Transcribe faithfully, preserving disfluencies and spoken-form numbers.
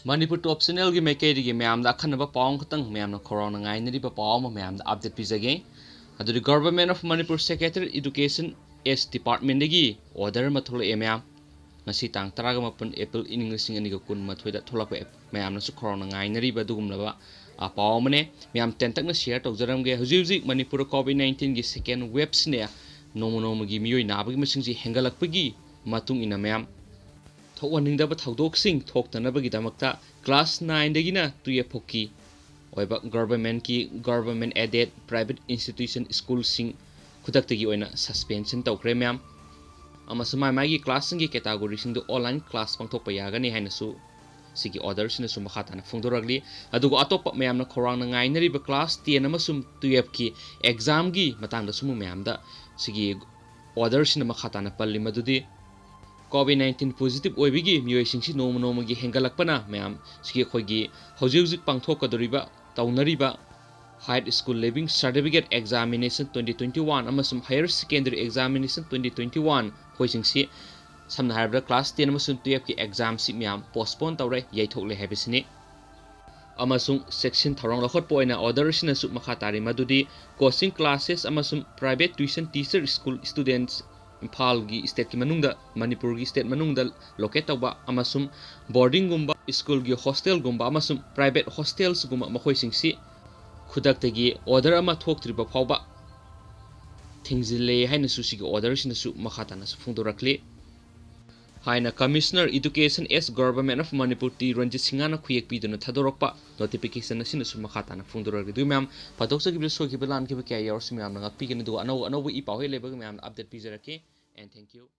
ꯃꯅꯤꯄꯨꯔ ꯇꯣꯞ ꯆꯦꯅꯦꯜꯒꯤ ꯃꯥꯏꯀꯩꯗꯒꯤ ꯃꯌꯥꯝꯗ ꯑꯈꯟꯅꯕ ꯄꯥꯎ ꯑꯃꯈꯛꯇꯪ, ꯃꯌꯥꯝꯅ ꯈꯧꯔꯥꯡꯅ ꯉꯥꯏꯅꯔꯤꯕ ꯄꯥꯎ ꯑꯃ ꯃꯌꯥꯝꯗ ꯑꯞꯗꯦꯠ ꯄꯤꯖꯒꯦ꯫ ꯑꯗꯨꯗꯤ Government of Manipur Secretariat Education S Departmentꯗꯒꯤ order ꯑꯃ ꯊꯣꯛꯂꯛꯑꯦ ꯃꯌꯥꯝ꯫ ꯉꯁꯤ ꯇꯥꯡ ꯇꯔꯥꯒ ꯃꯥꯄꯟ April ꯏꯪ ꯂꯤꯁꯤꯡ ꯑꯅꯤꯒ ꯀꯨꯟꯃꯥꯊꯣꯏꯗ ꯊꯣꯛꯂꯛꯄ, ꯃꯌꯥꯝꯅꯁꯨ ꯈꯧꯔꯥꯡꯅ ꯉꯥꯏꯅꯔꯤꯕ ꯑꯗꯨꯒꯨꯝꯂꯕ, ꯑ, ꯄꯥꯎ ꯑꯃꯅꯦ꯫ ꯃꯌꯥꯝ ꯇꯦꯟꯇꯛꯅ share ꯇꯧꯖꯔꯝꯒꯦ꯫ ꯍꯧꯖꯤꯛ ꯍꯧꯖꯤꯛ ꯃꯅꯤꯄꯨꯔꯗ COVID nineteenꯒꯤ second waveꯁꯤꯅꯦ ꯅꯣꯡꯃ ꯅꯣꯡꯃꯒꯤ ꯃꯤꯑꯣꯏ ꯅꯥꯕꯒꯤ ꯃꯁꯤꯡꯁꯤ ꯍꯦꯟꯒꯠꯂꯛꯄꯒꯤ ꯃꯇꯨꯡ ꯏꯟꯅ ꯃꯌꯥꯝ ꯊꯣꯛꯍꯟꯅꯤꯡꯗꯕ ꯊꯧꯗꯣꯛꯁꯤꯡ ꯊꯣꯛꯇꯅꯕꯒꯤꯗꯃꯛꯇ class nineꯗꯒꯤꯅ twelve ꯐꯥꯎꯀꯤ ꯑꯣꯏꯕ governmentꯀꯤ, government aided private institution schoolꯁꯤꯡ ꯈꯨꯗꯛꯇꯒꯤ ꯑꯣꯏꯅ suspension ꯇꯧꯈ꯭ꯔꯦ ꯃꯌꯥꯝ꯫ ꯑꯃꯁꯨꯡ ꯃꯥꯏ ꯃꯥꯏꯒꯤ classꯁꯤꯡꯒꯤ categoryꯁꯤꯡꯗꯨ online class ꯄꯥꯡꯊꯣꯛꯄ ꯌꯥꯒꯅꯤ ꯍꯥꯏꯅꯁꯨ ꯁꯤꯒꯤ orderꯁꯤꯅꯁꯨ ꯃꯈꯥ ꯇꯥꯅ ꯐꯣꯡꯗꯣꯔꯛꯂꯤ꯫ ꯑꯗꯨꯒ ꯑꯇꯣꯞꯄ ꯃꯌꯥꯝꯅ ꯈꯧꯔꯥꯡꯅ ꯉꯥꯏꯅꯔꯤꯕ class ten ꯑꯃꯁꯨꯡ twelveꯀꯤ examꯒꯤ ꯃꯇꯥꯡꯗꯁꯨ ꯑꯃꯨꯛ ꯃꯌꯥꯝꯗ ꯁꯤꯒꯤ orderꯁꯤꯅ ꯃꯈꯥ ꯇꯥꯅ ꯄꯜꯂꯤ, ꯃꯗꯨꯗꯤ COVID nineteen positive ꯑꯣꯏꯕꯒꯤ ꯃꯤꯑꯣꯏꯁꯤꯡꯁꯤ ꯅꯣꯡꯃ ꯅꯣꯡꯃꯒꯤ ꯍꯦꯟꯒꯠꯂꯛꯄꯅ ꯃꯌꯥꯝ ꯁꯤꯒꯤ ꯑꯩꯈꯣꯏꯒꯤ ꯍꯧꯖꯤꯛ ꯍꯧꯖꯤꯛ ꯄꯥꯡꯊꯣꯛꯀꯗꯧꯔꯤꯕ, ꯇꯧꯅꯔꯤꯕ High School Leaving Certificate Examination twenty twenty-one ꯑꯃꯁꯨꯡ Higher Secondary Examination twenty twenty-one, ꯑꯩꯈꯣꯏꯁꯤꯡꯁꯤ ꯁꯝꯅ ꯍꯥꯏꯔꯕꯗ class ten ꯑꯃꯁꯨꯡ twelveꯀꯤ examꯁꯤ ꯃꯌꯥꯝ postpone ꯇꯧꯔꯦ, ꯌꯩꯊꯣꯛꯂꯦ ꯍꯥꯏꯕꯁꯤꯅꯤ꯫ ꯑꯃꯁꯨꯡ ꯆꯦꯛꯁꯤꯟ ꯊꯧꯔꯥꯡ ꯂꯧꯈꯠꯄ ꯑꯣꯏꯅ order ꯑꯁꯤꯅꯁꯨ ꯃꯈꯥ ꯇꯥꯔꯤ ꯃꯗꯨꯗꯤ coaching classes ꯑꯃꯁꯨꯡ private tuition teacher school students ꯏꯝꯐꯥꯜꯒꯤ stateꯀꯤ ꯃꯅꯨꯡꯗ, ꯃꯅꯤꯄꯨꯔꯒꯤ state ꯃꯅꯨꯡꯗ locate ꯇꯧꯕ ꯑꯃꯁꯨꯡ boardingꯒꯨꯝꯕ, schoolꯒꯤ hostelꯒꯨꯝꯕ ꯑꯃꯁꯨꯡ private hostelsꯒꯨꯝꯕ ꯃꯈꯣꯏꯁꯤꯡꯁꯤ ꯈꯨꯗꯛꯇꯒꯤ order ꯑꯃ ꯊꯣꯛꯇ꯭ꯔꯤꯕ ꯐꯥꯎꯕ ꯊꯤꯡꯖꯤꯜꯂꯦ ꯍꯥꯏꯅꯁꯨ ꯁꯤꯒꯤ order ꯑꯁꯤꯅꯁꯨ ꯃꯈꯥ ꯇꯥꯅꯁꯨ ꯐꯣꯡꯗꯣꯔꯛꯂꯤ ꯍꯥꯏꯅ Commissioner Education S Government of Manipur T Ranjit ꯁꯤꯡꯍꯅ ꯈꯨꯌꯦꯛ ꯄꯤꯗꯨꯅ ꯊꯥꯗꯣꯔꯛꯄ notification ꯑꯁꯤꯅꯁꯨ ꯃꯈꯥ ꯇꯥꯅ ꯐꯣꯡꯗꯣꯔꯛꯂꯤ꯫ ꯑꯗꯨ ꯃꯌꯥꯝ, ꯐꯥꯗꯣꯛꯆꯈꯤꯕꯗ ꯁꯣꯏꯈꯤꯕ ꯂꯥꯟꯈꯤꯕ ꯀꯌꯥ ꯌꯥꯎꯔꯁꯨ ꯃꯌꯥꯝꯅ ꯉꯥꯛꯄꯤꯒꯅꯤ, ꯑꯗꯨꯒ ꯑꯅꯧ ꯑꯅꯧꯕ ꯏ ꯄꯥꯎ ꯍꯦꯛ ꯂꯩꯕꯒ ꯃꯌꯥꯝꯅ update ꯄꯤꯖꯔꯛꯀꯦ꯫ And thank you.